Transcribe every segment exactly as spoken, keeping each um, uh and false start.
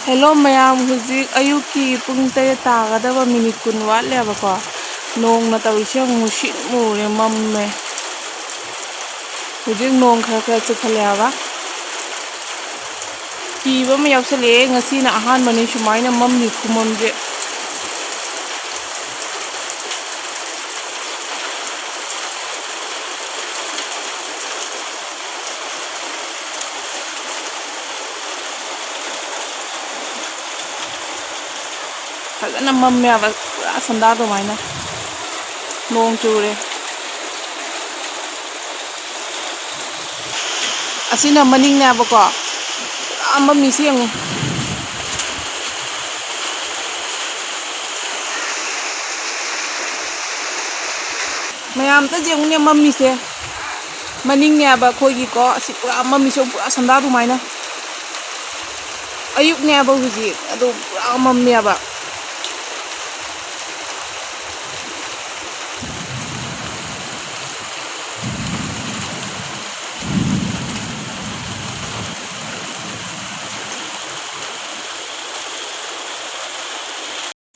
Hello ꯃꯌꯥꯝ, ꯍꯧꯖꯤꯛ ꯑꯌꯨꯛꯀꯤ ꯄꯨꯡ ꯇꯔꯦꯠ ꯇꯥꯒꯗꯕ ꯃꯤꯅꯤꯠ ꯀꯨꯟ ꯋꯥꯠꯂꯦꯕꯀꯣ꯫ ꯅꯣꯡꯅ ꯇꯧꯔꯤꯁꯦ ꯌꯦꯡꯉꯨ, ꯃꯨꯁꯤꯠ ꯃꯨꯔꯦ, ꯃꯝꯃꯦ꯫ ꯍꯧꯖꯤꯛ ꯅꯣꯡ ꯈꯔ ꯈꯔ ꯆꯨꯈꯠꯂꯛꯑꯦꯕ꯫ ꯀꯤꯕ ꯑꯃ ꯌꯥꯎꯁꯜꯂꯛꯑꯦ, ꯉꯁꯤꯅ ꯑꯍꯥꯟꯕꯅꯤ ꯁꯨꯃꯥꯏꯅ ꯃꯝꯃꯤ ꯈꯨꯃꯝꯁꯦ꯫ ꯐꯖꯅ ꯃꯝꯃꯦꯕ, ꯄꯨꯔꯥ ꯁꯟꯗꯥ ꯑꯗꯨꯃꯥꯏꯅ ꯅꯣꯡ ꯆꯨꯔꯦ꯫ ꯑꯁꯤꯅ ꯃꯅꯤꯡꯅꯦꯕꯀꯣ, ꯄꯨꯔꯥ ꯃꯝꯃꯤꯁꯤ ꯌꯦꯡꯉꯨ꯫ ꯃꯌꯥꯝ ꯑꯝꯇ ꯌꯦꯡꯉꯨꯅꯦ ꯃꯝꯃꯤꯁꯦ꯫ ꯃꯅꯤꯡꯅꯦꯕ ꯑꯩꯈꯣꯏꯒꯤꯀꯣ, ꯑꯁꯤ ꯄꯨꯔꯥ ꯃꯝꯃꯤꯁꯦ, ꯄꯨꯔꯥ ꯁꯟꯗꯥ ꯑꯗꯨꯃꯥꯏꯅ꯫ ꯑꯌꯨꯛꯅꯦꯕ ꯍꯧꯖꯤꯛ, ꯑꯗꯣ ꯄꯨꯔꯥ ꯃꯝꯃꯦꯕ꯫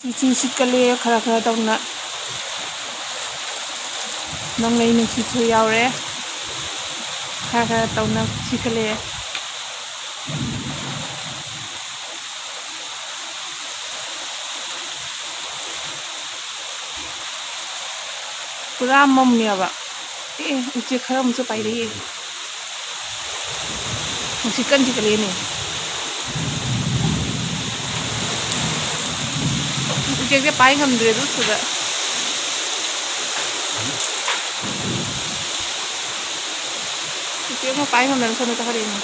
ꯆꯨ ꯆꯨ ꯁꯤꯠꯀꯠꯂꯦ ꯈꯔ ꯈꯔ ꯇꯧꯅ꯫ ꯅꯣꯡꯂꯩ ꯅꯨꯡꯁꯤꯠꯁꯨ ꯌꯥꯎꯔꯦ꯫ ꯈꯔ ꯈꯔ ꯇꯧꯅ ꯁꯤꯠꯀꯠꯂꯦ꯫ ꯄꯨꯔꯥ ꯃꯝꯃꯦꯕ꯫ ꯑꯦ, ꯎꯆꯦꯛ ꯈꯔ ꯑꯃꯁꯨ ꯄꯥꯏꯔꯛꯑꯦ꯫ ꯅꯨꯡꯁꯤꯠ ꯀꯟ ꯁꯤꯠꯀꯠꯂꯛꯑꯦꯅꯦ꯫ ꯎꯆꯦꯛꯁꯦ ꯄꯥꯏ ꯉꯝꯗ꯭ꯔꯦ ꯑꯗꯨ ꯁꯤꯗ꯫ ꯎꯆꯦꯛ ꯑꯃ ꯄꯥꯏ ꯉꯝꯗꯅ ꯁꯣꯝꯗ ꯆꯠꯈ꯭ꯔꯦꯅꯦ꯫